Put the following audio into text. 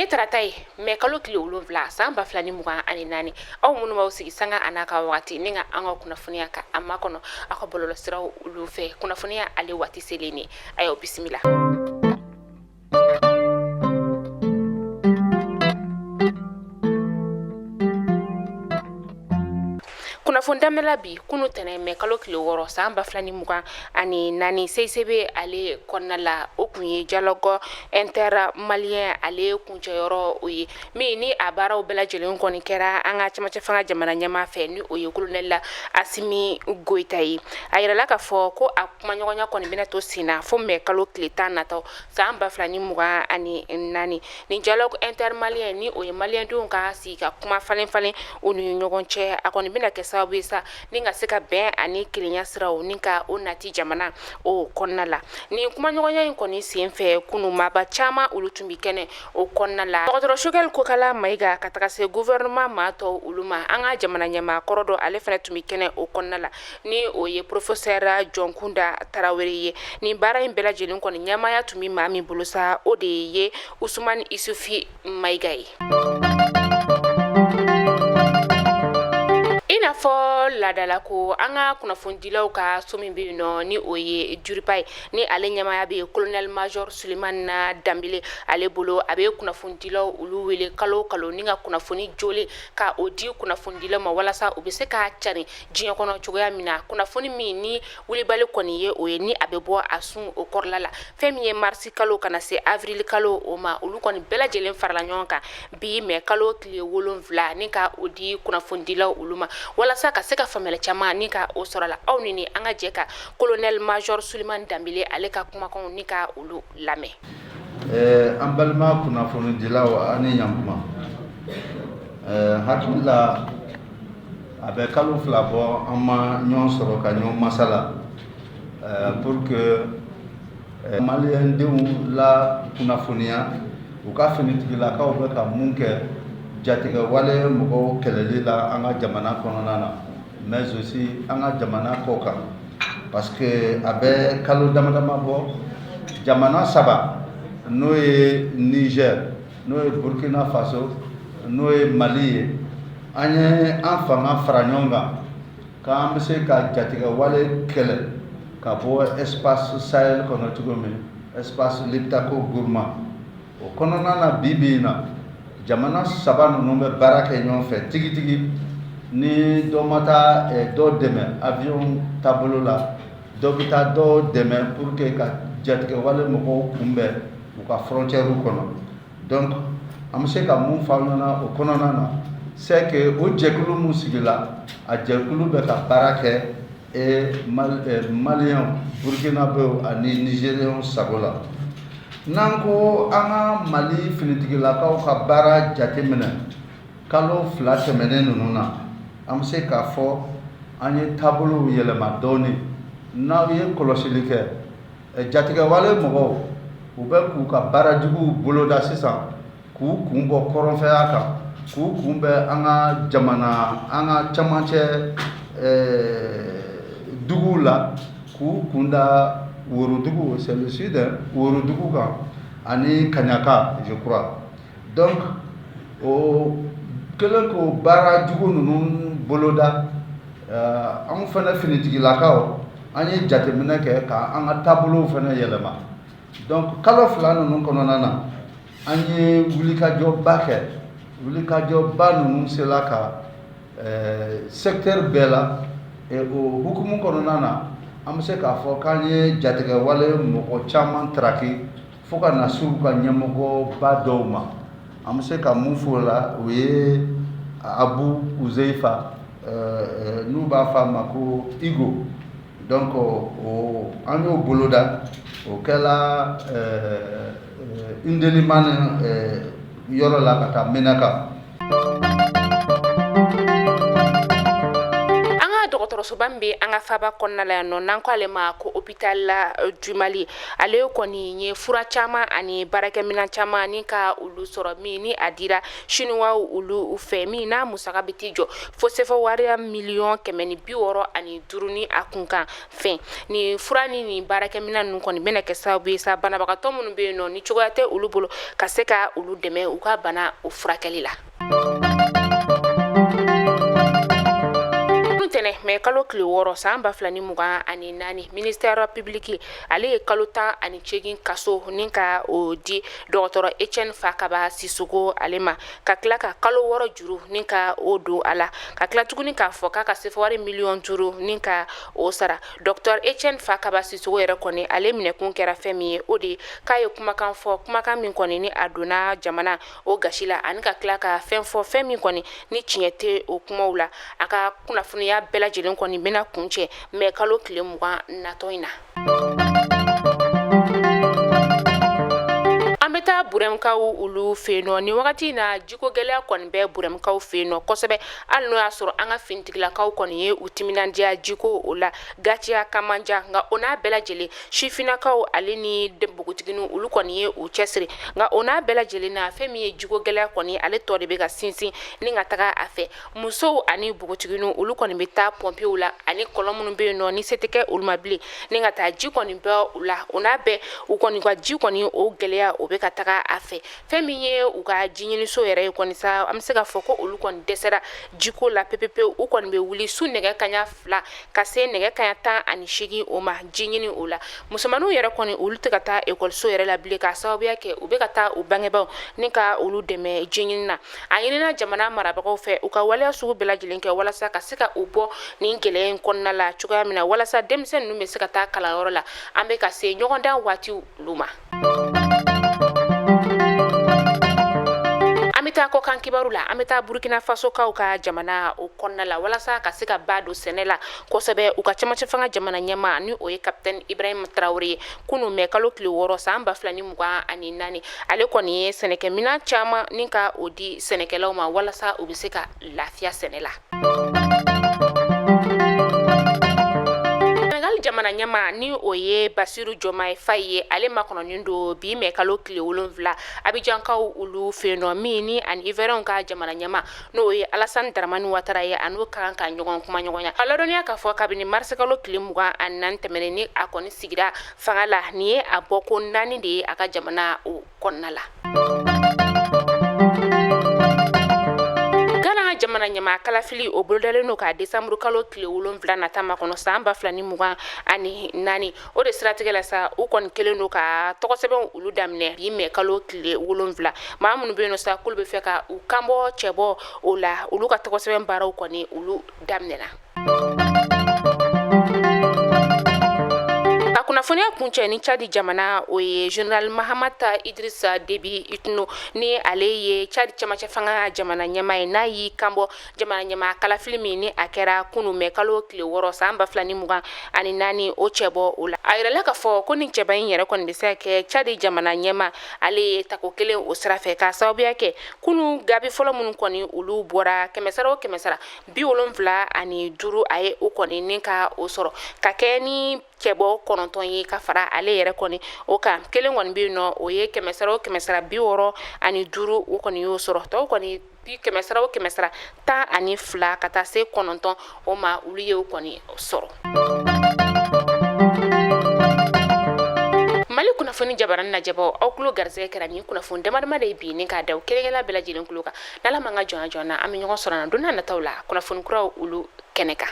Bi ye tarata ye, mɛ kalo tile 7, san 2024. Aw minnu b'aw sigi sanga a n'a ka wagati ni ka an ka kunnafoniya ka a makɔnɔ aw ka bɔlɔlɔsiraw olu fɛ, kunnafoniya ale waati selen ye, a y'aw bisimila. Kunnafoni daminɛ la bi, kunu tɛnɛ, mɛ kalo tile 6, san 2024, CICB ale kɔnɔna la, o kun ye dialogue intermalien ale kuncɛyɔrɔ o ye, min ni a baaraw bɛɛ lajɛlen kɔni kɛra an ka cɛmancɛ fanga jamana ɲɛmaa fɛ, ni o ye colonel Asimi Goyita ye. A yirala k'a fɔ ko a kumaɲɔgɔnya kɔni bɛna to sen na fo mɛ kalo tile 10 natɔ, san 2024. Nin dialogue intermalien, ni o ye maliyɛndenw ka sigi ka kuma falen falen u ni ɲɔgɔn cɛ, a kɔni bɛna kɛ sababu ye sa ni ka se ka bɛn ani kelenya siraw ni ka o nati jamana o kɔnɔna la. Nin kumaɲɔgɔnya in kɔni sen fɛ kunu, maaba caman olu tun bɛ kɛnɛ o kɔnɔna la, dɔgɔtɔrɔ Choguel Kokala Mayiga ka taga se gouvernement maa tɔw olu ma. An ka jamana ɲɛmaa kɔrɔ dɔ, ale fana tun bɛ kɛnɛ o kɔnɔna la, ni o ye professeur Jɔnkunda Tarawele ye. Nin baara in bɛɛ lajɛlen kɔni ɲɛmaaya tun bɛ maa min bolo sa, o de ye Usumani Isufi Mayiga ye. I n'a fɔ laadala ko, an ka kunnafonidilaw ka so min bɛ yen nɔ, ni o ye DIRPA ye, ni ale ɲɛmaaya bɛ colonel major Sulemani Danbele ale bolo, a bɛ kunnafonidilaw olu wele kalo o kalo ni ka kunnafoni jolen ka o di kunnafonidilaw ma, walasa u bɛ se ka cari diɲɛ kɔnɔ cogoya min na, kunnafoni min ni wulibali kɔni ye o ye, ni a bɛ bɔ a sun o kɔrɔla la. Fɛn min ye marisi kalo ka na se avril kalo o ma, olu kɔni bɛɛ lajɛlen farala ɲɔgɔn kan bi, mɛ kalo tile 7, ni ka o di kunnafonidilaw olu ma, walasa ka se ka faamuyali caman ni ka o sɔrɔ la. Aw ni an ka jɛ ka colonel major Sulemani Danbele ale ka kumakanw ni ka olu lamɛn. An balima kunnafonidilaw, aw ni ɲankuma. Hakili la, a bɛ kalo 2 bɔ an ma ɲɔgɔn sɔrɔ ka ɲɔgɔn masala pour que maliyɛndenw la kunnafoniya u ka finitigilakaw bɛ ka mun kɛ jatigɛwale mɔgɔw kɛlɛli la an ka jamana kɔnɔna na, mais aussi an ka jamana kɔ kan, parce que a bɛ kalo dama dama bɔ, jamana saba, n'o ye Niger, n'o ye Burkina Faso, n'o ye Mali ye, an ye an fanga fara ɲɔgɔn kan k'an bɛ se ka jatigɛwale kɛlɛ ka bɔ espace Sahel kɔnɔ cogo min, espace Liptako Gourma o kɔnɔna na. Bi bi in na, jamana saba ninnu bɛ baara kɛ ɲɔgɔn fɛ tigitigi. Ni dɔ ma taa dɔ dɛmɛ avion taabolo la, dɔ bɛ taa dɔ dɛmɛ pour que ka jatigɛwale mɔgɔw kunbɛn u ka frontière kɔnɔ. Donc an bɛ se ka mun fɔ aw ɲɛna o kɔnɔna na, c'est que o jɛkulu mun sigila, a jɛkulu bɛ ka baara kɛ maliyɛnw, burkinabɛw ani nigériens sago la. N'an ko an ka Mali finitigilakaw ka baara jateminɛ kalo 2 tɛmɛnen ninnu na, an bɛ se k'a fɔ an ye taabolow yɛlɛma dɔɔnin. N'aw ye kɔlɔsili kɛ, jatigɛwale mɔgɔw, u bɛ k'u ka baara juguw boloda sisan, k'u kun bɔ kɔrɔnfɛya kan, k'u kun bɛ an ka jamana, an ka camancɛ duguw la, k'u kun da Worodugu, c'est le sud, Worodugu kan ani Kaɲaka, je crois. Donc o kɛlen k'o baara jugu ninnu boloda, anw fana finitigilakaw, an ye jateminɛ kɛ ka an ka taabolow fana yɛlɛma. Donc kalo 2 ninnu kɔnɔna na, an ye wulikajɔba kɛ. Wulikajɔba ninnu sela ka secteur bɛɛ la. O hukumu kɔnɔna na, an bɛ se k'a fɔ k'an ye jatigɛwale mɔgɔ caman traqué fo ka na se u ka ɲɛmɔgɔba dɔw ma. An bɛ se ka mun fɔ o la, o ye Abu Uzeifa, n'u b'a fɔ a ma ko Igo. Donc o, an y'o boloda, o kɛla Indelimane yɔrɔ la ka taa Menaka. An ka dɔgɔtɔrɔso Dɔgɔtɔrɔsoba min bɛ an ka faaba kɔnɔna la yan nɔ, n'an ko ale ma ko hôpital du Mali, ale kɔni ye fura caman ani baarakɛminɛn caman ni ka olu sɔrɔ, min ni a dira chinois olu fɛ, min n'a musaka bɛ t'i jɔ fo sefa wari miliyɔn 165 ni a kunkan fɛn. Ni fura ni nin baarakɛminɛn ninnu kɔni bɛna kɛ sababu ye sa, banabagatɔ minnu bɛ yen nɔ ni cogoya tɛ olu bolo, ka se ka olu dɛmɛ u ka bana o furakɛli la. Tɛnɛ mɛ kalo tile 6 san 2024, ministère public ale ye kalo 18 kaso ni ka o di dɔgɔtɔrɔ Etienne Fakaba Sisoko ale ma, ka tila ka kalo 6 juru ni ka o don a la, ka tila tuguni k'a fɔ k'a ka sefa wari miliyɔn 5 ni ka o sara. Docteur Etienne Fakaba Sisoko yɛrɛ kɔni, ale minɛkun kɛra fɛn min ye, o de k'a ye kumakan fɔ, kumakan min kɔni ni a donna jamana o gasi la, ani ka tila ka fɛn fɔ, fɛn min kɔni ni tiɲɛ tɛ o kumaw la. A ka kunnafoniya bɛɛ lajɛlen kɔni bɛna kuncɛ mɛ kalo tile 20 natɔ in na. An bɛ taa Burɛmukaw olu fɛ yen nɔ. Nin wagati in na, jiko gɛlɛya kɔni bɛ Burɛmukaw fɛ yen nɔ kosɛbɛ, hali n'o y'a sɔrɔ an ka finitigilakaw kɔni ye u timinandiya jiko o la Gatiya Kamanja. Nka o n'a bɛɛ lajɛlen, sifinnakaw ale ni npogotigininw, olu kɔni ye u cɛsiri. Nka o n'a bɛɛ lajɛlen na, fɛn min ye jiko gɛlɛya kɔni, ale tɔ de bɛ ka sinsin ni ka taga a fɛ. Musow ani npogotigininw, olu kɔni bɛ taa pɔnpew la ani kɔlɔn minnu bɛ yen nɔ ni se tɛ kɛ olu ma bilen, ni ka taa ji kɔni bɔ u la. O n'a bɛɛ, u kɔni ka ji kɔni o gɛlɛya, o bɛ ka taga a fɛ. Fɛn min ye u ka jiɲiniso yɛrɛ ye kɔni sa, an bɛ se k'a fɔ ko olu kɔni dɛsɛra jiko la pepepewu. U kɔni bɛ wuli su nɛgɛ kaɲa 2 ka se nɛgɛ kaɲa 18 o ma ji ɲini o la. Musomanninw yɛrɛ kɔni, olu tɛ ka taa ekɔliso yɛrɛ la bilen, k'a sababuya kɛ u bɛ ka taa u bangebaaw ni ka olu dɛmɛ ji ɲini na. A ɲinina jamana marabagaw fɛ, u ka waleya sugu bɛɛ lajɛlen kɛ walasa ka se ka u bɔ nin gɛlɛya in kɔnɔna la cogoya min na, walasa denmisɛn ninnu bɛ se ka taa kalanyɔrɔ la. An bɛ ka se ɲɔgɔndan waatiw olu ma. An bɛ taa kɔkan kibaru la. An bɛ taa Burukina Fasokaw ka jamana o kɔnɔna la, walasa ka se ka ba don sɛnɛ la kosɛbɛ. U ka cɛmancɛ fanga jamana ɲɛmaa, ni o ye capitaine Ibrahim Traoré ye, kunun mɛ kalo tile 6 san 2024, ale kɔni ye sɛnɛkɛminɛn caman ni ka o di sɛnɛkɛlaw ma, walasa u bɛ se ka lafiya sɛnɛ la. Senegal jamana ɲɛmaa, ni o ye Basiru Jomayi Fayi ye, ale makɔnɔnin don bi mɛ kalo tile 7 Abijankaw olu fɛ yen nɔ, min ni ani Ivoirienw ka jamana ɲɛmaa, n'o ye Alassane Dramane Ouattara ye, a n'o ka kan ka ɲɔgɔn kuma ɲɔgɔnya. A ladɔnniya k'a fɔ kabini marisikalo tile 24 tɛmɛnen ni a kɔni sigira fanga la, nin ye a bɔko naani de ye a ka jamana o kɔnɔna la. Ghana jamana ɲɛmaa kalafili, o bolodalen don ka desanburu kalo tile 7 nata makɔnɔ san 2024. O de siratigɛ la sa, u kɔni kɛlen don ka tɔgɔsɛbɛnw olu daminɛ bi mɛ kalo tile 7. Maa minnu bɛ yen nɔ sa k'olu bɛ fɛ ka u kanbɔ cɛbɔ o la, olu ka tɔgɔsɛbɛn baaraw kɔni olu daminɛna. Ka kunnafoniya kuncɛ ni Cadi jamana, o ye général Mahamat Idrissa Déby Itno, ni ale ye Cadi cɛmancɛ fanga jamana ɲɛmaa ye, n'a y'i kanbɔ jamana ɲɛmaa kalafili min ni a kɛra kunun mɛ kalo tile 6 san 2024, o cɛbɔ o la. A yirala k'a fɔ ko nin cɛba in yɛrɛ kɔni bɛ se ka kɛ Cadi jamana ɲɛmaa ale ye tako kelen o sira fɛ, k'a sababuya kɛ kunun jaabi fɔlɔ minnu kɔni olu bɔra, kɛmɛsara o kɛmɛsara 75, a ye o kɔni ni ka o sɔrɔ, ka kɛ ni cɛbɔ 9 ye ka fara ale yɛrɛ kɔni o kan. Kelen kɔni bɛ yen nɔ, o ye kɛmɛsara o kɛmɛsara 65, o kɔni y'o sɔrɔ. Tɔw kɔni bi kɛmɛsara o kɛmɛsara 12 ka taa se 9 o ma, olu ye o kɔni sɔrɔ. Mali kunnafoni jabarani lajɛbaaw, aw tulo garisɛgɛ kɛra nin kunnafoni damadama de ye bi, ni k'a da u kelen-kelenna bɛɛ lajɛlen tulo kan. N'Ala m'an ka jɔnya jɔ an na, an bɛ ɲɔgɔn sɔrɔ na don n'a nataw la kunnafoni kuraw olu kɛnɛ kan.